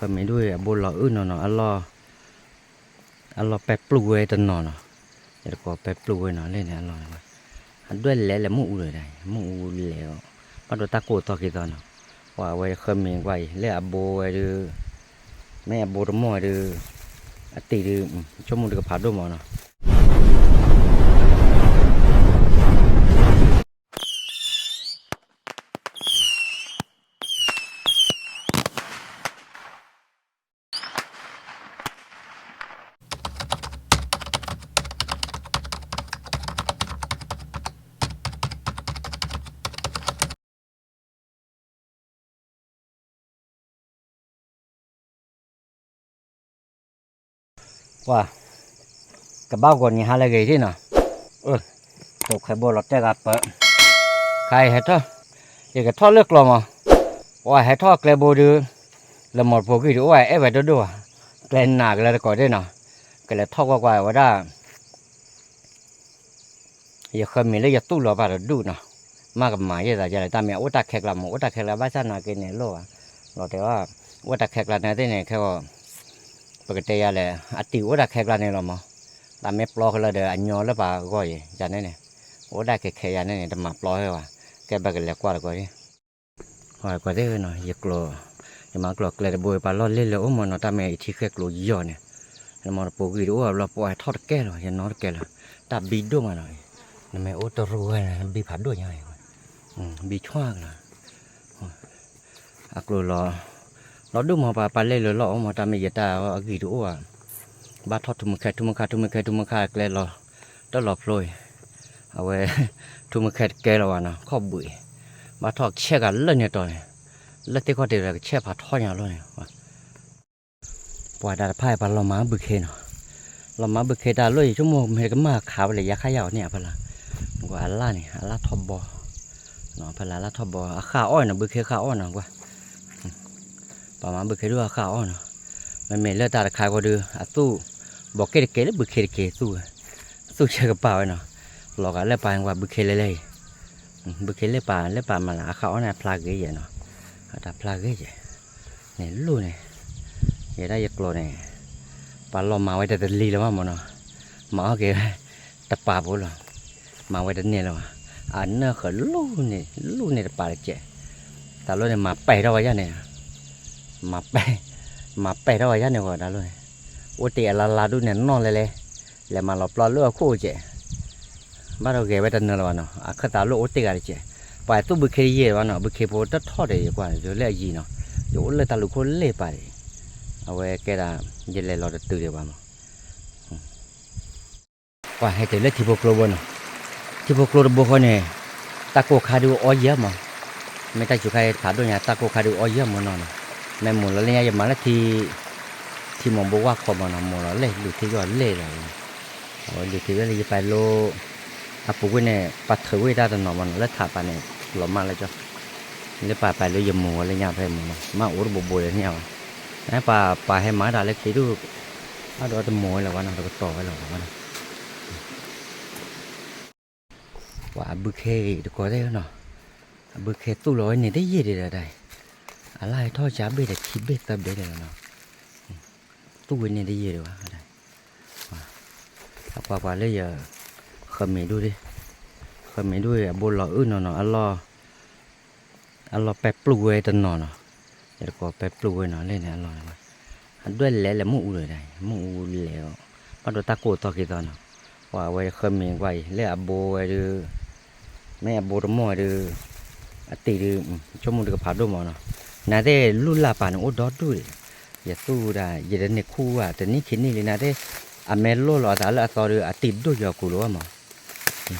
ပမ့ၢ်ဒိၣ်အဘိလီၤအုၣ်နီၢ်နီၢ် အလီၢ်ပဲပျုၢ်ဝဲတနီၤနီၤ, ယတကိးပဲပျုၢ်ဝဲနီၤ လဲၣ်န့ၣ်အလီၢ်န့ၣ်, အဒွဲၣ်လဲၤလဲၤမ့ၣ်အူဒီး မ့ၣ်အူလဲၤအီၤ, ဘၣ်ဒိတၢ်ကိၢ်သီက့ၤသီနီၤ, ပှၤဝဲဃၢမ့ၢ်ကွၢ်အံၤ လၢအဘိဝဲဒုး, မ့ၢ်အဘိတမီၢ်ဝဲဒုး, အတံၤဒုး, ဆိကမိၣ်တကဖးဒိၣ်မးနီၤ. ပှၤ, ကဘၣ်ဂီၤနံၤဟါလၢအဂ့ၤဒၣ်နီၤ, တိာ်ခွဲးဘိလီၤတဲာ်ဂၤပၢ, ခါအံၤဟဲထီၣ်, ယကထီၣ်လၢကျီမး, ပှၤဟဲထီၣ်ကျဲဘိဒုး, လၢမိၢ်တပိာ်ဂံၢ်တအိၣ် အဲၣ်ဝဲဒိၣ်ဒိၣ်ဘၣ်, ကျဲနးကလၢတကိးဒၣ်နီၤ, ကလဲၤထီၣ်ကွၢ်ကွၢ်ဝဲဒၣ် ယဃၢမ့ၢ်လၢယသူၣ်လီၤပာ်တဒူၣ်နီၤ, မ့ၢ်ကမၤယဲၢ်သးယဲၢ်လဲၣ်, တၢ်မ့ၢ်အိၣ်တၢ်ခဲကျါမး, အိၣ်တၢ်ခဲကျါဘၣ်ဆၣ်နာ်က့န့ၣ်လိၣ်ဘၣ်, လီၤတဲာ်ဘၣ်, အိၣ်တၢ်ခဲကျါန့ၣ်သ့ၣ်န့ၣ် ခဲဂီၤ, ပကတဲယၤလဲၣ်, အတံၤအိၣ်တၢ်ခဲကျါန့ၣ်လီၤမး, တၢ်မ့ၢ်ပျီဃီလၢဒီး အညီလၢပှၤဂီၢ်ယဲၢ်, ယၤန့ၣ်န့ၣ်, အိၣ်ဒၣ်ခဲခဲယၤန့ၣ်န့ၣ် တမၤပျီဝဲဘၣ်, ကဲဘၣ်ကလဲၤကွၢ်တကိးဒၣ် ကွၢ်သ့ၣ်နီၤ, ယကျိၤ, ယမၤကျိၤကျဲတဘိ ပှၤလီၢ်လ့ၢ်လၢအိၣ်မးနီၤ, တၢ်မ့ၢ်အထံဃဲကျိၤယီၤန့ၣ်, လၢမိၢ်တပိာ်ဂံၢ်တအိၣ်ဘၣ်ဘျီ ပှၤထီၣ်တကဲလီၤ, ယနီတကဲလီၤ, တၢ်ဘံဒိၣ်မးနီၤ, နမ့ၢ်အိၣ်တရူးဝဲန့ၣ် ဘံဖးဒိၣ်ညါအံၤ, ဘံဆွၣ်ကလီၤ, အကျိၤလီၤ, လီၤဒိၣ်မး ပှၤပှၤလ့ၢ်လၢလီၢ်အိၣ်မး တၢ်မ့ၢ်ယတၢ်အဂံၢ်တအိၣ်ဘၣ်, ဘၣ်ထီၣ်ထူမုၢ်ခဲ ထူမုၢ်ခါ ထူမုၢ်ခဲ ထူမုၢ်ခါကျဲလီၤ, တၢ်လီၤဖျိအံၤ, အဝဲ, ထူမုၢ်ခဲတကဲလီၤဘၣ်နီၤ ခီၣ်ဘှံးအံၤ, ဘၣ်ထီၣ်ကဆဲၣ်ဂၤလၢန့ၣ်တီၤန့ၣ်, လၢသ့ၣ်ခီၣ်ထံးဒီးကဆဲၣ်ဖးထီညါလီၤန့ၣ် ပှၤတၢ်တဖၣ်အံၤ ပှၤလီၤမၤဘုခ့နီၤ, လီၤမၤဘုခ့တၢ်လိၣ်အံၤ ဆိကမိၣ်မ့ၢ်တကမၣ်ခးဝဲလၢယါခါယါအီၤန့ၣ်အဖီလာ်, ကွၢ်အလၣ်န့ၣ် အလၣ်ထီၣ်ဘီ, ဖီလာ်အလၣ်ထီၣ်ဘီ အဃၣ်အီၣ်နီၤ ဘုခ့ဃၣ်အီၣ်နီၤကွၢ်, ပှၤမၤဘုခ့ဒုးအဃၣ်အီၣ်နီၤ, မ့မ့ၢ်လၢတၢ်တခါဃီဒုး အသူၣ်, ဘီးက့ၣ်တကဲလၢဘုခ့တကဲသူၣ်, သူၣ်ဆၢကပာ်ဝဲနီၤ, လီၤဂာ်လၢပှၤကွၢ်ဘုခ့လဲၤလဲၤအံၤ ဘုခ့လၢပာ်လၢပာ်မၤလၢအဃၣ်အီၣ်န့ၣ် အဖျါဂ့ၤယဲၢ်နီၤ, အတၢ်ဖျါဂ့ၤယဲၢ်, န့ၣ်လိၣ်န့ၣ်, ယဲဒၣ်ယကျိၤန့ၣ်, ပှၤလီၤမၤဝဲတတလံၤလၢၤဘၣ်မးနီၤ, မၤအီၣ်က့ၤဝဲ, တပာ်ဖိလီၤ, မၤဝဲတန့ၢ်လၢၤဘၣ်, အနၢၣ်ဃၢၤလိၣ်န့ၣ် လိၣ်န့ၣ်တပာ်တကဲး, တၢ်လိၣ်န့ၣ် မၤပဲာ်ထီၣ်ဝဲယါန့ၣ်, မၤပဲာ်, မၤပဲာ်ထီၣ်ဝဲယါန့ၣ်ဂီၢ်တၢ်လိၣ်န့ၣ်, အိၣ်တ့ၢ်အလါလါဒူၣ်န့ၣ်နီၢ်လဲၤလဲၤ, လဲၤမၤလီၤပျီလၢအခိၣ်ကဲး ဘၣ်ဒီးဂဲၤဝဲတနၢၤလၢၤဘၣ်နီၤ, အခၢၣ်သးလိၣ်အိၣ်တ့ၢ်ဂၤတကဲး, ပှၤသူၣ်ဘုခ့ယဲၢ်ဘၣ်နီၤ, ဘုခ့ဖိတထီၣ်ဒီးယကွၢ် ယလၢအယံၤနီၤ, ယအိၣ်လၢတၢ်လူၤခိၣ်လ့ၣ်ပာ်ဒံး, အဝဲကဲဒၣ်, ယလဲၤလီၤတတုၤဒံးဘၣ်မး ပှၤဟဲတုၤလၢထံဖိကျိဘိနီၤ, ထံဖိကျိတဘိဃီန့ၣ်, တၢ်ကိၢ်ခါဒုးအီယံာ်မး, မ့ၢ်တၢ်စူၤခါဖးဒိၣ်ညါ တၢ်ကိၢ်ခါဒုးအီယံာ်မးနီၤနီၤ, မ့ၢ်မိၢ်လီၤလၢညါယမၤလၢထံ ထံမိၢ်ဘိဝၢ်ခိးမးနီၤ, မိၢ်လီၤလဲၣ် လူၤထံယီၢ်လဲၣ်လီၤ, အဝဲလူၤထံဝဲလၢယပာ်လိ အပူၤကွံာ်န့ၣ် ပာ်ထုးဝဲတၢ်တနီၤမးနီၤ လၢထးပာ်န့ၣ် လီၤမၢ်လၢကၠီ, လၢပာ်ပာ်လၢယမိၢ်ဝဲလၢညါဖဲမးနီၤ မ့ၢ်အိၣ်တဘိဘိလၢညါဘၣ်, ပှၤပာ်ဟဲမၤတၢ်လၢခံဒူၣ်, ဘၣ်ဒီးတမိၢ်ဝဲလၢၤဘၣ်နီၤ တကတီၤဝဲလၢၤဘၣ်နီၤ ပှၤအဘုခ့တကိးသ့ၣ်နီၤ, အဘုခ့သူၣ်လီၤဝဲန့ၣ်တယံာ်ဒံးဒီးတၢ်, အလၢဟဲထီၣ်ကၢဘ့ၣ်ဒီးခံဘ့ၣ်သၢဘ့ၣ်ဒီးလီၤနီၤ, သူၣ်ဝဲန့ၣ်တယံာ်ဒံးဘၣ်, အကွၢ်ကွၢ်လၢယ, ဃၢမ့ၢ်ဒူၣ်ဒံး, ဃၢမ့ၢ်ဒူၣ်အဘိလီၤအုၣ်နီၤနီၤ အလီၢ် အလီၢ်ပဲပျုၢ်ဝဲတနီၤနီၤ, ယတကိးပဲပျုၢ်ဝဲနီၤလဲၣ်န့ၣ်အလီၢ်န့ၣ်, အဒွဲၣ်လဲၤလဲၤမ့ၣ်အူဒီး မ့ၣ်အူလဲၤအီၤ, ဘၣ်ဒိတၢ်ကိၢ်သီက့ၤသီနီၤ, ပှၤဝဲဃၢမ့ၢ်ကွၢ်အံၤ လၢအဘိဝဲဒုး, မ့ၢ်အဘိတမီၢ်ဝဲဒုး, အတံၤဒုး, ဆိကမိၣ်တကဖးဒိၣ်မးနီၤ, နသ့ၣ်လူၢ်လၢ်ပာ်န့ၣ်အိၣ်ဒီဒူၣ်ဒံး, ယသူၣ်ဒၣ် ယတန့ၢ်ခူၣ်ဘၣ် တနံၣ်ခံနံၣ်လံ နသ့ၣ်, အမဲာ်လိၣ်လီၤအသးလၢအသီဒီး အတံၤဒိၣ်ယီၤကူၤလီၤဘၣ်မး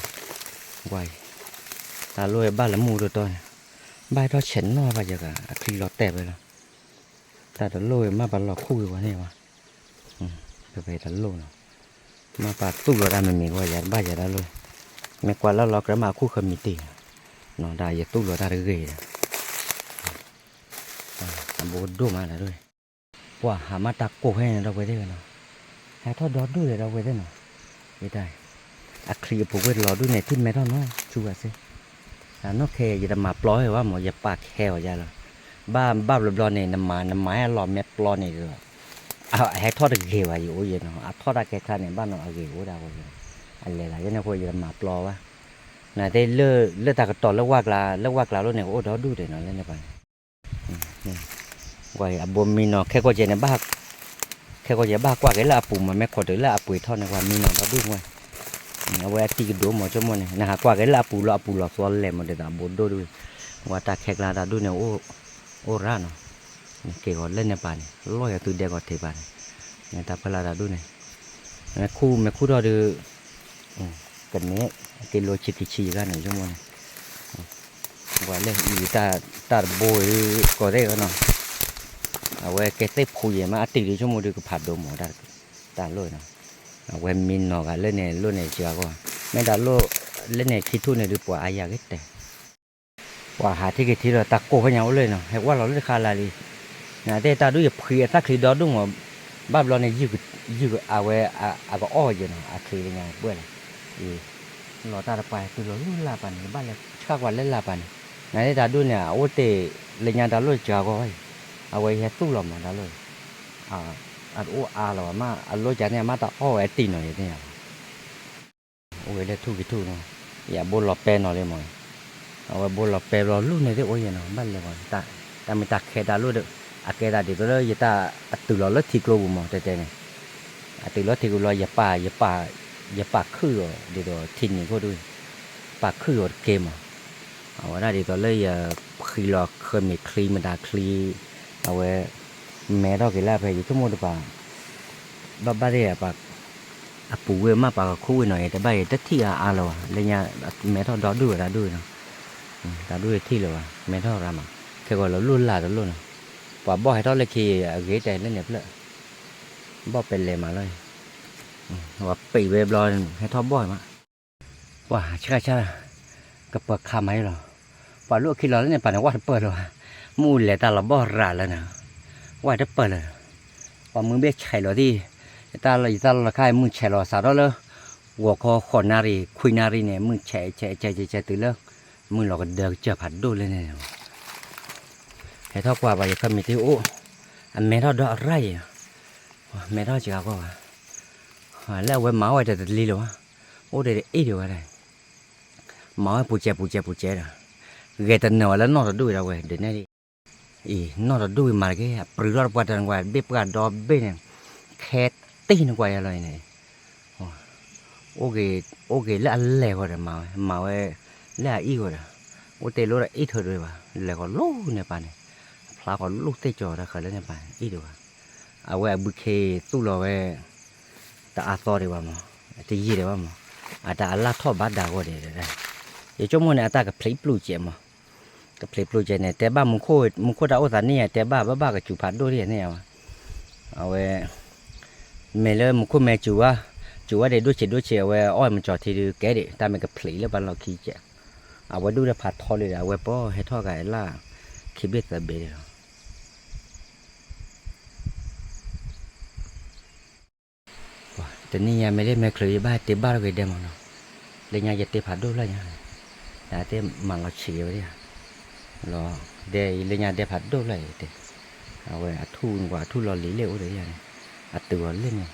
ကွၢ်အံၤ, တၢ်လိၣ်ဝဲဘၣ်လၢမူတတီၤန့ၣ်, ဘၣ်ဟဲထီၣ်ဆဲးနီၣ်ဘၣ်ယက အချံလီၤတဲာ်ဖဲလီၤ, တၢ်တလိၣ်ဝဲမ့ၢ်ပှၤလီၤခူၣ်ဝံၤဝဲန့ၣ်ဘၣ်, ဖဲဖဲတလိၣ်နီၤ, မ့ၢ်ပှၤသူၣ်လီၤတၢ်မ့ၢ်မ့ၢ်ဝဲယၤတဘၣ်ယၤတၢ်လိၣ်, မ့ၢ်ကွၢ်လၢလီၤကြၢးမ့ၢ်အခူၣ်ဃၢမံၤတံၢ်, နီၤဒၣ်ယသူၣ်လီၤတၢ်တဂ့ၤဒီး အဘိဒိၣ်မးလၢၤဒိၣ်, ပှၤဟးမ့ၢ်တၢ်ကိၢ်ဖဲန့ၣ်ဒီပုၢ်ဝဲၢ်သ့ၣ်နီၤ, ဟဲထီၣ်ဒီဒူၣ်ဒီးဒီပုၢ်ဝဲၢ်သ့ၣ်နီၤ, ယတၢ်, အချံအပူၤကွံာ်လီၤဒူၣ်န့ၣ် ထံၣ်မဲထီၣ်နီၤ ဆူဝဲစ့ၢ်, တၢ်နီၢ်ခဲယတမၤပျီဝဲဘၣ်မး ယပာ်ခဲအီၤယါလီၤ, ဘၣ်ဘၣ်ဘျီဘျီန့ၣ် နမၤ နမၤဟဲလီၤမဲာ်ပျီန့ၣ်ဒီး အဟဲထီၣ်တဂ့ၤဘၣ် ယအိၣ်ယဲနီၤ, အထီၣ်တၢ်ခဲကျါန့ၣ် ဘၣ်နီၤအဂ့ၤအိၣ်ဒၣ်ဝဲ, အလဲၤလၢယဲန့ၣ်အဃိ ယတမၤပျီဘၣ်, နသ့ၣ်လၢ လၢတၢ်ကတီၤလၢဝၢ်ကျါ လၢဝၢ်ကျါလိၤန့ၣ် ကအိၣ်ဒီဒူၣ်ဒဲးနီၤ လၢန့ၣ်ပှၤန့ၣ် အဘိမံနီၤ ခဲကိာ်ကဲန့ၣ် ဘၣ် ခဲကိာ်ကဲဘၣ်ကွၢ်က့ၤလၢအပူၤမး မ့ၢ်ခိးတုၤလၢအပှ့ၤထီၣ်န့ၣ် ပှၤမံနီၤဒီဒူၣ်ဝဲ, အဝဲအတံၤကဒိၣ်မး ဆိကမိၣ်န့ၣ် နဟးကွၢ်က့ၤလၢအပူၤလီၤ အပူၤလီၤသွလဲၤမး ဒ်သိးအဘိဒိၣ်ဒူၣ်, ဝဲတၢ်ခဲကျါတၢ်ဒူၣ်န့ၣ် အိၣ်ရၣ်နီၤ, နက့ၤဂီၤလၢန့ၣ်ပၤန့ၣ် လီၢ်ယၤသုဒဲကီးထံးပၤန့ၣ်, နတၢ်ဖဲလၢတၢ်ဒူၣ်န့ၣ် မ့ၢ်ခူၣ်မ့ၢ်ခူၣ်ထီၣ်ဒုး ကန့ၣ် က့ၤလိဆံခံဆံယဂၤန့ၣ် ဆိကမိၣ်န့ၣ်, ပှၤလၢအံၤတၢ်တဘိအံၤ ကိးသ့ၣ်နီၤ, အဝဲကဲသ့ၣ်ဖူယဲၢ်မး အတံၤဒုးဆိကမိၣ်ဒုးကဖးဒိၣ်မး တၢ်လိၣ်နီၤ, အဝဲမံနီၤဂၤလၢန့ၣ်လိၣ်န့ၣ် စှၤဂီၢ်, မ့ၢ်တၢ်လိၣ်လၢန့ၣ်ခံထူၣ်န့ၣ်ဒုး ပှၤအါယၤဂ့ၤတဲ ပှၤဟးထံၣ်က့ၤထံၣ်ဒီးတၢ်ကိၢ်ဖဲညါအိၣ်လၢနီၤ ဟဲဝဲလီၤလၢတခါလၢလံ, နသ့ၣ်တၢ်ဒူၣ်ယဖှံအသၣ်ချံဒီဒူၣ်မး, ဘၣ်ဘျီန့ၣ် ယုၢ်အဝဲ အကအီၣ်ယဲနီၤ အချံလၢညါပှဲၤလီၤ, လီၤတၢ်တပၤတုၤလီၤလၢလၢ်ပၤန့ၣ် ဘၣ်လဲၤဆှၣ်ကွၢ်လၢလၢ်ပၤန့ၣ်, နသ့ၣ်တၢ်ဒူၣ်န့ၣ် အအိၣ်တ့ၢ်လၢညါတၢ်လိၣ်စှၤဂီၢ်အံၤ, အဝဲယဟဲသူၣ်လီၤမးတၢ်လိၣ်, အတအိၣ်အါလီၤဘၣ်မး အလိၣ်ကန့ၣ် အမ့ၢ်တၢ်အီၣ်ဝဲတံၢ်နီၤ ယသ့ၣ်ညါလီၤ အိၣ်ဝဲလၢထူၣ်က့ၤထူၣ်နီၤ, ယဘိလီၤပဲနီၤလံမး, အဝဲဘိလီၤပဲဘျီလူၢ်န့ၣ်သ့ၣ်အိၣ်ယဲနီၤ ဘၣ်လဲၤဝဲ, တၢ်မ့ၢ်တၢ်ခဲတၢ်လိၣ်ဒီး အကဲသးဒ်သိးလၢယတၢ်အတုၤလီၤလၢထံကျိပူၤမး တဲတဲန့ၣ်, အတုၤလီၤထံကျိလီၤ ယပာ် ယပာ် ယပာ်ခုၣ်အီၤ ဒ်သိးထံနံၤခိၣ်ဒူၣ်, ပာ်ခုၣ်အီၤတက့ၢ်မး, အဝဲဒၣ်ဒ်သိးလၢယဖှံလီၤခၢမ့ၢ်ချံမတၤချံ, အဝဲ မဲထီၣ်က့ၤလၢဖဲယဆိကမိၣ်တပၤ ဘၣ်ဘၣ်သ့ၣ် အပူၤဝဲမး ပှၤကခူၣ်ဝဲနီၤ ယတဘၣ်ယတထံၣ်အါအါလၢၤဘၣ် လၢညါ မဲထီၣ်ဒီဒူၣ်ဝဲတၢ်ဒူၣ်နီၤ, တၢ်ဒူၣ်ယထံၣ်လၢၤဘၣ် မဲထီၣ်ရၣ်မး, ခဲကီးလီၤလိၣ်လၢ်တလိၣ်နီၤ, ပှၤဘီၣ်ဟဲထီၣ်လၢခံအဂ့ၤတဲလၢန့ၣ်ဖျၢၣ်, ဘီၣ်ပဲလဲၤမးလီၤ, ပှၤပံးဝဲဘျီ ဟဲထီၣ်ဘီၣ်မး ပှၤဆှၣ်ဆှၣ်, ကပၢၤခါမးအံၤလီၤ, ပှၤလူၢ်အခံလီၤလၢန့ၣ်ပၤန့ၣ် ဝဲတပၢၢ်လၢၤဘၣ်, မ့ၣ်အူလဲၤတၢ်လီၤဘီၣ်ရၤလၢန့ၣ်, ဝဲတပၢၢ်လၢၤ, ပှၤမုၢ်ဘ့ၣ်ဆဲးလီၤသံၣ်, ယတၢ်လီၢ်ယတၢ်လီၢ်လၢခါမုၢ်ဆဲးလီၤစးထီၣ်လၢ ဂီၤခီဃိးနၣ်ရံၣ် ခွံနၣ်ရံၣ်န့ၣ် မုၢ်ဆဲးဆဲးဆဲးဆဲးဆဲးတုၤလၢ မုၢ်လီၤကဒၢကစၢၢ်ဖးဒိၣ်လၢန့ၣ် ဟဲထီၣ်ကွၢ်ဘၣ်ယခီမံၤတ့ၢ်အိၣ်, အမဲထီၣ်ဒီးအရၣ်ယဲ, မဲထီၣ်စှၤဂီၢ်ဘၣ်, လၢအဝဲမၤအီၣ်ဝဲတတလံလၢၤဘၣ်, အိၣ်ဒီးတအ့ၣ်ဒံးဝဲဒၣ်, မၤဝဲပူၤစဲးပူၤစဲးပူၤစဲးဒီး, ဂဲၤတနၢၤဝဲလၢနီၢ်တဒူၣ်ဝဲဒၣ်ဝဲ ဒ်န့ၣ်, အံၤ နီၢ်တဒူၣ်ဝံၤမၤတက့ၢ် အပြုၤထီၣ်တပှၢ်တနကွၢ် ဘ့ၣ်ပှၢ်ဒီဘ့ၣ်န့ၣ်, ခဲတံၢ်နကွၢ်ယၤလီၤအံၤန့ၣ် အိၣ်က့ၤလၢအလဲၤဃီဒီးမၤဝဲ မၤဝဲလၢအအံၣ်ဃီဒီး, အိၣ်တ့ၢ်လိၣ်ဒီးအ့ၣ်ထၢၣ်ဒံးဘၣ် လဲၤဃီလိၣ်န့ၣ်ပၤန့ၣ်, ဖျါဃီလိၣ်သ့ၣ်ကၠီၤတၢ်ဃၢၤလၢန့ၣ်ပၤန့ၣ် အ့ၣ်ဒံးဘၣ်, အဝဲအဘုခ့သူၣ်လီၤဝဲ, တအါသီဒံးဘၣ်မး, တယံာ်ဒံးဘၣ်မး, အတၢ်အလၣ်ထီၣ်ဘၣ်ဒၣ်ဂီၢ်ဒံး, ယဆိကမိၣ်န့ၣ် အတၢ်ကဖျံးပျူၢ်စဲးမး, ကဖျံးပျူၢ်စဲးန့ၣ် တဲဘၣ်မူခိၣ် မူခိၣ်တၢ်အိၣ်သးန့ၣ် တဲဘၣ်ဘၣ်ဘၣ်ကစူၤဖးဒိၣ်ဒံးန့ၣ်ဝဲ အဝဲ မ့ၢ်လၢမူခိၣ်မဲစူၤဝဲ, စူၤဝဲဒၣ်ဒိၣ်ဆံးဒိၣ်ဆံး အဝဲအီၣ်မ့ၤကၠီၤထံဒုးကဲဒံး တၢ်မ့ၢ်ကဖျံးလၢပှၤလီၢ်ခံကဲး, အဝဲဒူၣ်ဒီးဖးထီလံဒီး အဝဲပီၢ်ဟဲထီၣ်ဂၤအလၣ် ခံဘ့ၣ်သၢဘ့ၣ်ဒံးလီၤ. တနံၣ်ညါမ့ၢ်လၢမဲာ်ချၢ ယဘၣ်တဲဘၣ်ထီၣ်က့ၤဒဲးမးနီၤ, လၢညါယတဲဖးဒိၣ်ဖျၢၣ်ညါ, ယတဲမၤလီၤဆံးက့ၤဝဲဒၣ်, လီၤဒဲလၢညါဒဲဖးဒိၣ်ဖျၢၣ်ယတဲ, အဝဲအထူၣ်နကွၢ်အထူၣ်လီၤလံၤလၢအိၣ်ဒီးယၤန့ၣ်, အတုၤအီၤလၢန့ၣ်,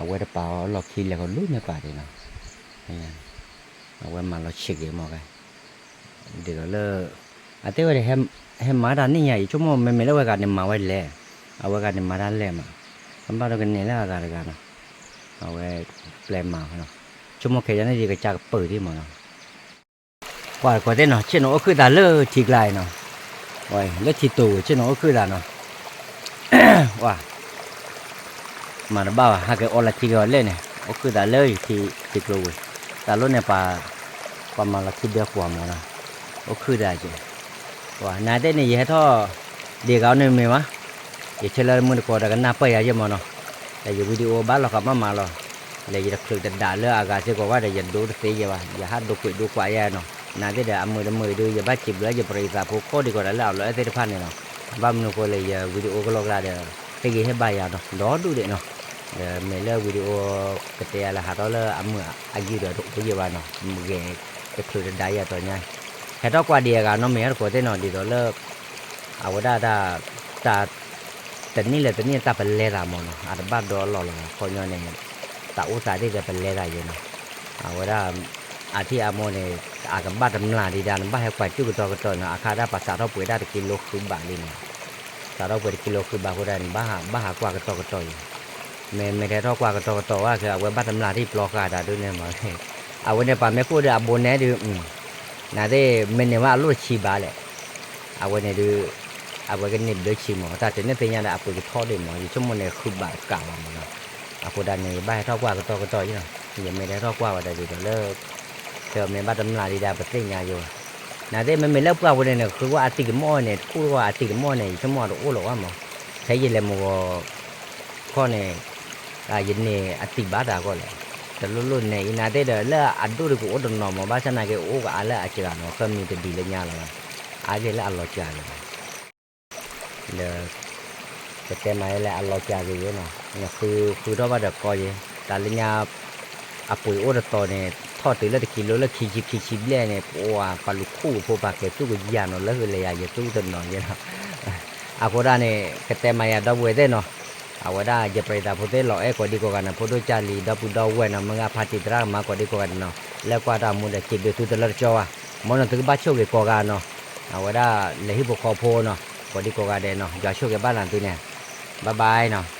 အဝဲတပာ်အီၤလီၢ်ခံလဲၤဃီၤလၢန့ၣ်ပာ်ဒံးနီၤ, အဝဲမၤလီၤဆံးက့ၤမးကဲ ဒ်သိးလၢ အတဲဝဲဒၣ် ဟဲမၤတၢ်နံၣ်ညါအံၤ ဆိကမိၣ်မ့မ့ၢ်လၢဝဲဂၤန့ၣ်မၤဝဲလဲၣ်, အဝဲဂၤန့ၣ်မၤတၢ်လဲၣ်မး, ကဘၣ်ဒီးကန့ၢ်လၢအဂၤတဂၤနီၤ, အဝဲပျဲမၤနီၤ, ဆိကမိၣ်ခဲယၤန့ၣ် ယကစၢ်ကပၢၤဒံးမးနီၤ, ပှၤတကိးသ့ၣ်နီၤ ဆ့ၣ်နီၤအိၣ်ခုၣ်သးလၢထံကျါအံၤနီၤ, လၢထံတိၤဝဲ ဆ့ၣ်နီၤအိၣ်ခုၣ်သးနီၤ ဝါ မၤတဘၣ်ဘၣ် ဟဲက့ၤအီလၢခံက့ၤအီၤလဲၣ်န့ၣ် အိၣ်ခုၣ်သးလၢယထံကျိပူၤ, တၢ်လိၣ်န့ၣ်ပှၤ ပှၤမၤလီၤခံဒၢကွၢ်မးနီၤ, အိၣ်ခုၣ်သးက့ၤ, ဝါ နၤသ့ၣ်န့ၣ် ယဟဲထီၣ် ဒံးဂၤန့ၣ်မ့ၢ်ဝါ, ယဆၢလၢမုၢ်တကိးဒီးကနၢ်ပၢၢ်ယၤယဲၢ်မးနီၤ, ဒီးယ video ဘၣ်လီၤဃာ်မးမးလီၤ, ဒီးယတချုးတဒးလၢအဂၤစ့ၢ်ကီးဝဲဒီး ယဒိတသ့ယဲၢ်ဘၣ်, ယဟးဒိးကွံာ်ဒိးကွၢ်ယဲၢ်နီၤ, နၤသ့ၣ်ဒီးအမုာ်တမုာ်အံၤဒုး ယဘၣ်စံးဘျုးယပရိသတ်ဖိကိးဒံးကီးဒီးလၢအလီၤအဲၣ်သ့ၣ်တဖၣ်န့ၣ်နီၤ, ဘၣ်မနုၤအဃိလဲၣ် ယ video ကလီကလါဒီး ဟ့ၣ်ဂံၢ်ဟ့ၣ်ဘါယၤနီၤ ဒီဒူၣ်ဒံးနီၤ, ဒီးမ့ၢ်လၢ video ကတဲယၤလၢဟးထီၣ်လၢအမုာ်အယုၢ်ဒီးတအိၣ်ယဲၢ်ဘၣ်နီၤ, မ့ၢ်ဂ့ၤ တချုးတဒါယၤတီၤညါ, ဟဲထီၣ်ကွၢ်ဒံးအဂၤနီတမံၤတကိးသ့ၣ်နီၤ ဒ်သိးလၢ အဝဲဒၣ်တၢ် တၢ် တနံၣ်လၢတနံၣ်တၢ်ပလဲသးမးနီၤ အတဘၣ်ဒီလီၤလီၤ ခီညီန့ၣ် တၢ်အိၣ်သးသ့ၣ်ဒီးပလဲသးယဲနီၤ အဝဲဒၣ် အထံၣ်အမိၢ်န့ၣ် အကဘၣ်တမျၢ်ဒံးဒၣ် နဘၣ်ဟဲကွၢ်ကၠူၣ်ကတီၤကတီၤနီၤ အခါဒၣ်ပစးထီၣ်ပှဲၤဒၣ်တကံလိဃုဘးလံနီၤ စးထီၣ်ပှဲၤတကံလိဃုဘးအဃိဒၣ်န့ၣ် ဘၣ်ဟးကွၢ်ကတီၤကတီၤယဲ မ့ၢ်မ့ၢ်တဟဲထီၣ်ကွၢ်ကတီၤကတီၤဘၣ်ခဲ အဝဲဘၣ်တမျၢ်ထံၣ်ပျီဃာ်တၢ်ဒုးန့ၣ်မး အဝဲန့ၣ်ပာ်မ့ၢ်ခိၣ်ဒီးအဘိနဲဒုး နသ့ၣ်မ့ၢ်န့ၢ်ဝဲအလိၣ်တဆံဘးလဲၣ် အဝဲန့ၣ်ဒုး အဝဲကန့ၢ်ဘျၢဆံမး တၢ်တန့ၢ်သ့ၣ်ညါဒီးအပှ့ၤကထီၣ်ဒံးမး ယဆိကမိၣ်န့ၣ်ဃုဘးကးလီၤမးနီၤ အဃိဒၣ်န့ၣ် ယဘၣ်ဟဲထီၣ်ကွၢ်ကတီၤကတီၤယဲနီၤ ယမ့ၢ်တဟဲထီၣ်ကွၢ်ဝဲတၢ်ဒုးဒီးလၢ ဒီးမ့ၢ်ဘၣ်တမျၢ်ဒံးဒၣ်ပသ့ၣ်ညါယဲဘၣ် နသ့ၣ်မ့မ့ၢ်လၢပှၢ်ပူၤန့ၣ်န့ၣ် ဃုကွၢ်အတံၤတမီၢ်န့ၣ် တခူၣ်တခီအတံၤတမီၢ်န့ၣ် ယဆိကမိၣ်တအိၣ်လၢၤဘၣ်မး ဖဲယလဲၤမုၢ်ဂီၤ ခီန့ၣ် ယန့ၢ်အတံၤဘၣ်တၢ်ကီလဲၣ် တလိၣ်လိၣ်နဲအံၤ နသ့ၣ်ဒီးလၢအဒိၣ်တကအိၣ်တနီၤမး ဘၣ်ဆၣ်နာ်က့အိၣ်ကအါလၢအစှၤနီၤ ဃၢမံၤတဒံးလၢညါလီၤ အါက့ၤလၢအလီၤစှၤန့ၣ် ဒီး ကတဲမးယဲလဲၣ် အလီၤစှၤက့ၤယဲနီၤ နဃုဃုထီၣ်ဘၣ်ဒီးကီယဲ တၢ်လၢညါ အပှ့ၤအိၣ်တတီၤန့ၣ် ထီၣ်တုၤလၢတကံလိလၢခံဆံခံဆံဘျဲၣ်န့ၣ် ပှၤပာ်လူၤခူၣ်ဖိပာ်ကဲၤသူၣ်ကယၤနီၤ လၢဟုလဲၤယၤယဲသူၣ်တနီၤယဲနီၤ အဃိဒၣ်န့ၣ် ကတဲမးယၤဒီပုၢ်ဝဲၢ်သ့ၣ်နီၤ အဝဲဒၣ်ယပရံးသးဖိသ့ၣ်လီၤအဲၣ်ကိးဒံကိးဂၤန့ၣ် ဖိဒိၣ်ကၢ်လံၤ ဒီပုၢ်ဒီဝဲၢ်နီၤ မုၢ်ဂၤဖါတံၢ်သရၣ်ကမါကိးဒံကိးဂၤန့ၣ်နီၤ လၢကွၢ်တၢ်မူဒီးစံးဘျုးသုတလၢတကၠီဘၣ် မ်နီၤသုကဘၣ်ဆိၣ်ဂ့ၤကိးဂၤနီၤ အဝဲဒၣ်လဲၤဟံၣ်ဖိဃီဖိနီၤ ကိးဒံကိးဂၤဒဲးနီၤ ယွၤဆိၣ်ဂ့ၤဘၣ်နၤသုန့ၣ် bye bye နီၤ